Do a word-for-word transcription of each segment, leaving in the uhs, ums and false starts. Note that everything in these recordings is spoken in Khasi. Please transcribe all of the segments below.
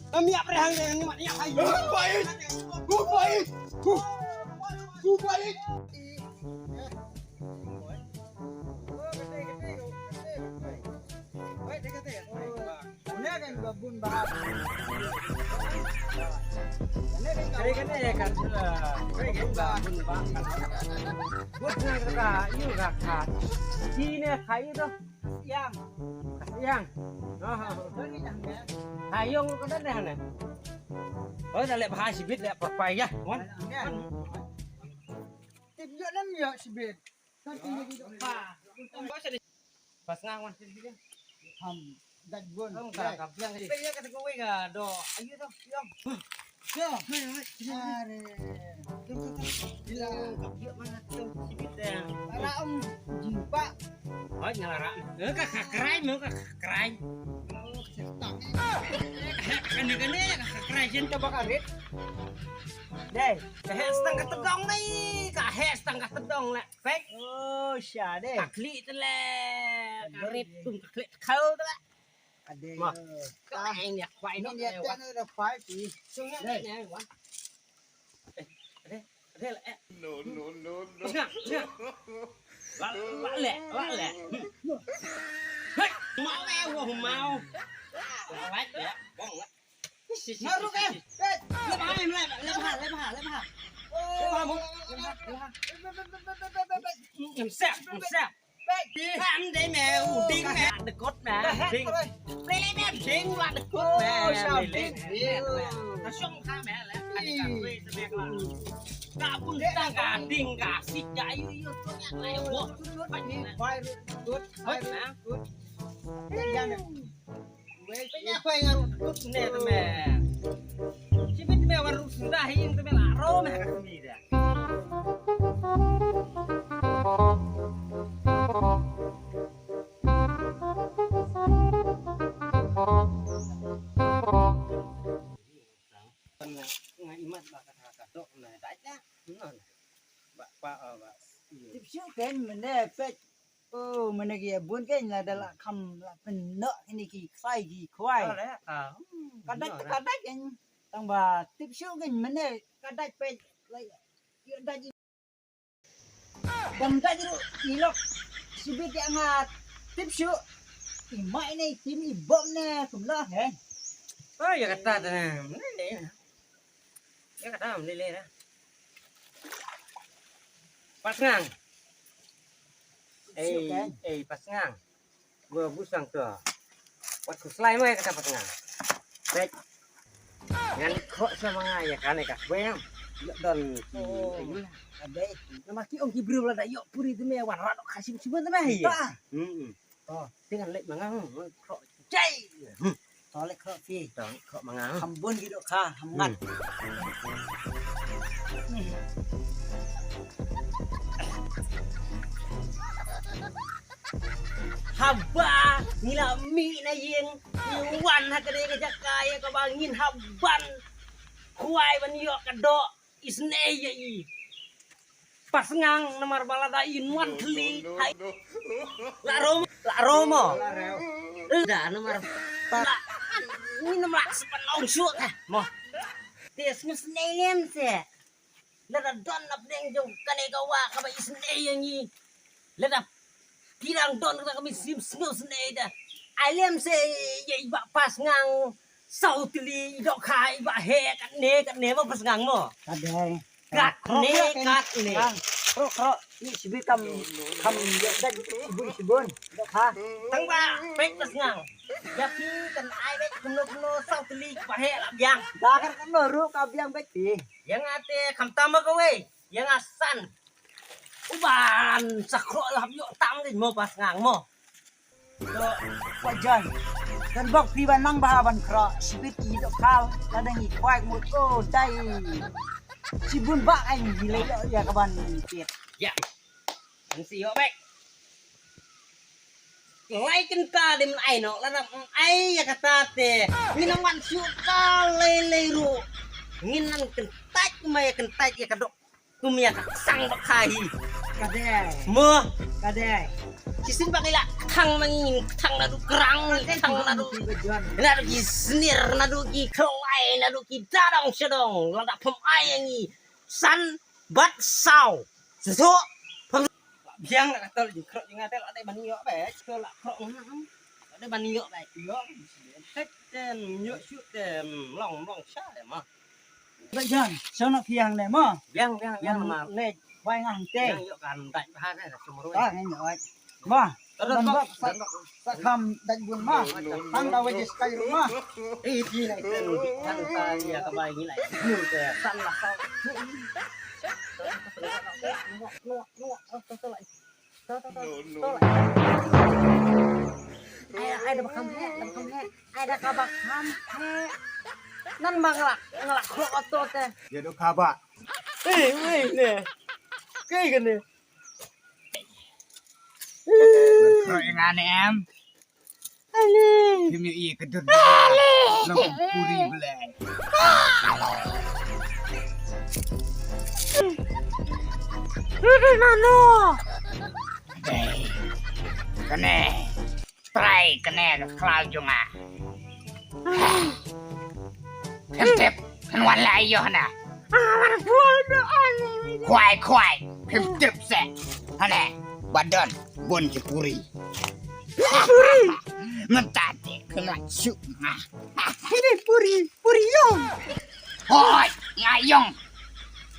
Kami apa yang yang ni mak ni apa? Baik. Baik. Baik. Kare kane ya kan, kare kane ba bun ba kan. Bun na ka, yu ka ka. Ki ne ka yu to. Yang. Yang. Ha ha. Ka yong ka da ne. Oh, da le ba shibit le pa pa ya. Wan. Tip yo nem yo shibit. Pas nga wan sini. Ham, dat gun. Ka ka biang. Pe ya ka ko wei ka do. Ayu to, yong. Yo. Are. Gila. Ka biang mana tu sibit ya. Ara om jumpa. Oh, nyala ra. Eh, ka ka krai mo ka krai. Oh, setak. Kane kane ka krai jen ta bakarit. Dei, ka he setang ka tedong ni, ka he setang ka tedong le. Pek. Oh, sha de. Ka klik tu le. Ka rit tum ka klik khau tu le. Ade. Ma. Ka eng ya kwai no. Ni ya ta no da kwai pi. Sung ya ni ya wan. Ade, ade le. No, no, no, no. Sung ya, sung ya. La, la le, la le. Hei, mau eh, wah mau. La le, ya, bong le. Maruk eh. Lep ha, lep ha, lep ha, lep ha. Oh, lep ha, lep ha. Ngam sep, ngam sep. Am dei me, u ding me, de kot me. Ding. Lele me ding la de kot me. Oh, sha ding. Ta shong kha me le. Ani ka wei te me la. Ka bun ta ka ding ka sik ka yu yu tu ya la yo. Ni bai ru tut, bai ru tut. Ya ne. Wei, pynïaid khwai nga ruh kut ne te me. Shibit me wan ruh suda hi ing te me la ro me ha ka kmie da. Nga, nga imat ba ka, ka dok na dai da. Ba, ba, ba. Tip shu ken mene pek. Oh, mene ki bun ken la da la kham la pynnoh kine ki ksai ki khwai. Ka dai ka dai ken tang ba tip shu ken mene ka dai pek la ïa dai. Bam dai ru ilok sibit ïa nga tip shu. I mai ne tim i bom ne kum la he. Oh, ïa kata te ne. Ïa kata mlei lei na. Pasngang. Ei, ei, pasngang. Gua busang tu. Wat ku slai mai kata pasngang. Baik. Ngan kok sama nga ya kan ka beng. Ïa don ki. Abai. Nama ki ong ki briew la da ïoh puri tu me wan rat ka sim sim tu me. Hmm. To, te ngan leit ma nga, hmm, khrok jai. Hmm. To leit khrok phi. To leit khrok ma nga. Kham bun ki dohkha, kham ngat. Hmm. Haba ngi la mih na ïing, ngi wan ha kane ka jaka ïa kaba ngin hap ban khwai ban ïoh ka doh. Isynei ïa i. Pasngang namar ba lada i wan thli. Hai. La rom, la rom mo. Da namar. La. Ni namar sepan ong shu ta mo. Te sngewsynei lem se. Lada don na pdeng jong kane ka wah kaba isynei ïa ngi. Lada phi dang don kata ka mynsiem sngewsynei da. Ai lem se ïa i Bah Pasngang. Saw tylli i dohkha i Bah heh katne katne mo Pasngang mo. Ka dei. Katne katne. Khrok khrok. Ni sibit kam kam ïa da shibun shibun. Dohkha. Tang ba peit Pasngang. Ïa phi kan ai beit kumno kumno saw tylli i Bah heh la biang. Da kan kumno ruh ka biang beit phi. Ïa nga te khamtam ma kawei. Ïa nga san. U ban sa khrok la hap ïoh tam dei mo Pasngang mo. Wa jan. Kan bok phi ban nang ba ban khrok sibit ki dohkha la dang i khwai mut ko dai. Shibun ba ai ngi le ïa ka ban pit. Ïa. Kan si ïoh bek. Lai kynta dim ai no la dang ai ïa kata te. Ngin nang wan shu ka lei lei ruh. Ngin nang kyntait ma ïa kyntait ïa ka dok. Kum ïa ka sang bak kha hi. Ka dei. Mo. Ka dei. Shisien ba ngi la kthang ma ngi, ngi kthang naduh krang, ngi kthang naduh. Naduh ki snier, naduh ki khlai, naduh ki dadong shadong. Lada pham ai ïa ngi san bad saw. Shisien pham biang la tol jingkhrok jingaitel, la dei ban ïoh beit. Tol la khrok ngam. La dei ban ïoh beit. Ïoh. Hek tem ïoh shu tem long long sha de ma. Ba jan, sha na phiang ne mo. Biang biang biang ma. Ne, wai ngan te. Biang ïoh kan dai ba ha ne sumru. Ta ngan ïoh. Ma. Don ba sa, sa kham dai bun ma. Hang da wai jis kai ru ma. Eh, ti lai ten kan ta ïa ka bai ngi lai. Ni te san la sa. No, no, no. Ai, ai, da ba kham heh, da ba kham heh. Ai, da kaba kham heh. Nan ba nga la, nga la khlok ato te. Ïa do kaba. Ei, ei, ne. Kai kane. Khrok ïa nga ne em. Ale. Kim ïa i ka dur. Ale. Long puri belai. Nano. Kane. Trai kane ka khlaw jong nga. Phim tip, phin wan la aïu hana. Khwai, khwai, phim tip se. Hane, ba don bun ki puri. Mynta te phin wan shu nga. Kine puri, puri ïong. Hoi, nga ïong.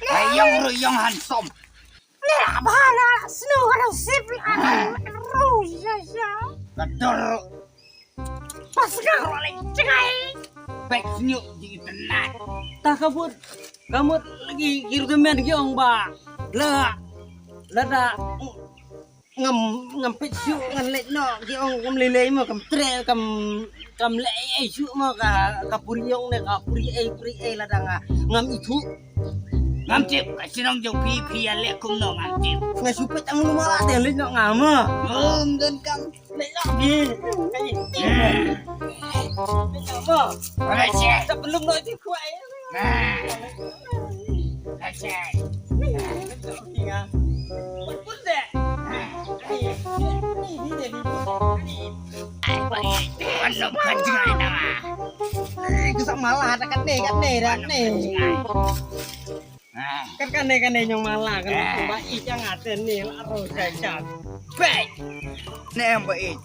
Nga ïong ruh ïong handsome. Mira, bala, snu, kalau sip, ru, ya, ya. Ka dur. Pas ka ru lagi cengai. Pek snu di tenak. Ta ka mut, ka mut lagi kir temen ki ong ba. La, la da, ngam, ngam pek snu, ngan lek no, ki ong kam lelei mo, kam tre, kam, kam lek ai snu mo, ka, ka puri ong ne, ka puri ai, puri ai la da nga, ngam itu. Ngam tip, ka shnong jong phi, phi ïa leh kumno ngam tip. Nga shu peit tang lu ma la te leit noh nga ma. Ngam don kam leit noh phi. Ka i. Leit noh ma. Alai che. Ta belum noh ti khwai. Alai che. Leit noh phi nga. Pun pun de. Ai, ni ni de ni. Ai, wan long ka jngai na ma. Ai, ka sa mala ta katne katne da ne. Kan kane kane ñiong mala kan ba i chang aten ni la ro chai chan. Peit. Ne em ba i.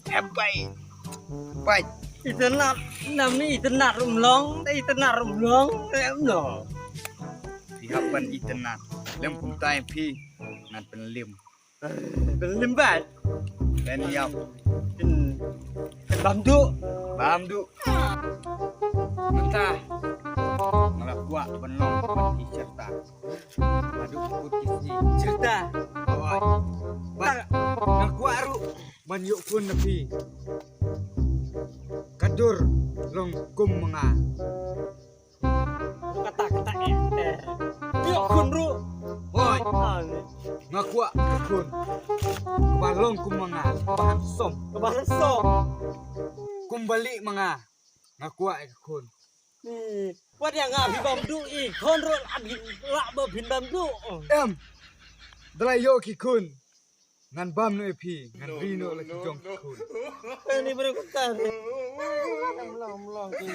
Em ba i. Peit. Itynnad nam ni itynnad rum long, itynnad rum long, em no. Phi hap ban itynnad. Lem kumtai phi ngan pynlim. Pynlim bad. Pynïap. Pyn, pynbam duh. Bam duh. Mynta nga la kwah ban long ban ki cherta. Haduh kut ki sngi. Cherta. Hooid. Bad nga kwah ruh ban ïoh khun na phi. Ka dur long kum ma nga. Kata kata eh. Ïoh khun ruh. Hooid. Nga kwah ka khun kaba long kum ma nga, kaba handsome. Kaba handsome. Kum ba lieh ma nga. Nga kwah ka khun. Wat ïa nga phi bam duh i khun ruh la phin bam duh. Em. Da la ïoh ki khun. Ngan bam noh ïa phi, ngan ri noh la ki jong ki khun. Ani bro kata. Mlong mlong ki.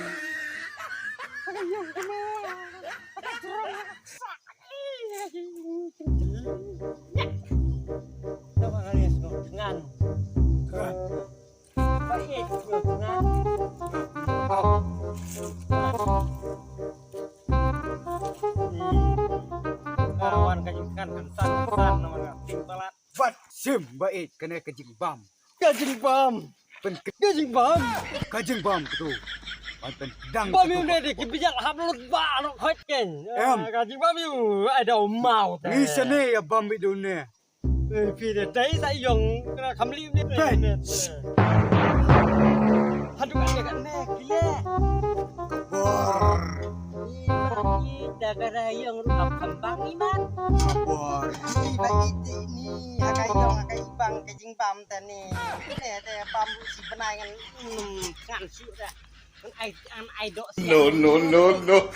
Ngan. Ngan. Kawan ka jingkan kan san san na mana ting palat. Bat sim ba ej kane ka jingbam. Ka jingbam. Pen ka jingbam. Ka jingbam tu. Ban pen dang. Bam yu ne de ki bijal hap lut ba no khot ken. Em. Ka jingbam yu ai da mau ta. Ni sene ya bam bi du ne. Eh, phi de dai sa yong kena kamli ne. Pet. Hadu ka ne ka ne kile. Bor. Ita ka rayong ruh kam kembang iman. Bor. Iba iti ni, ha ka yong, ha ka ibang, ka jingbam tani. Kine te bam ruh si benai ngan, mm, ngan su dah. No, no, no, no.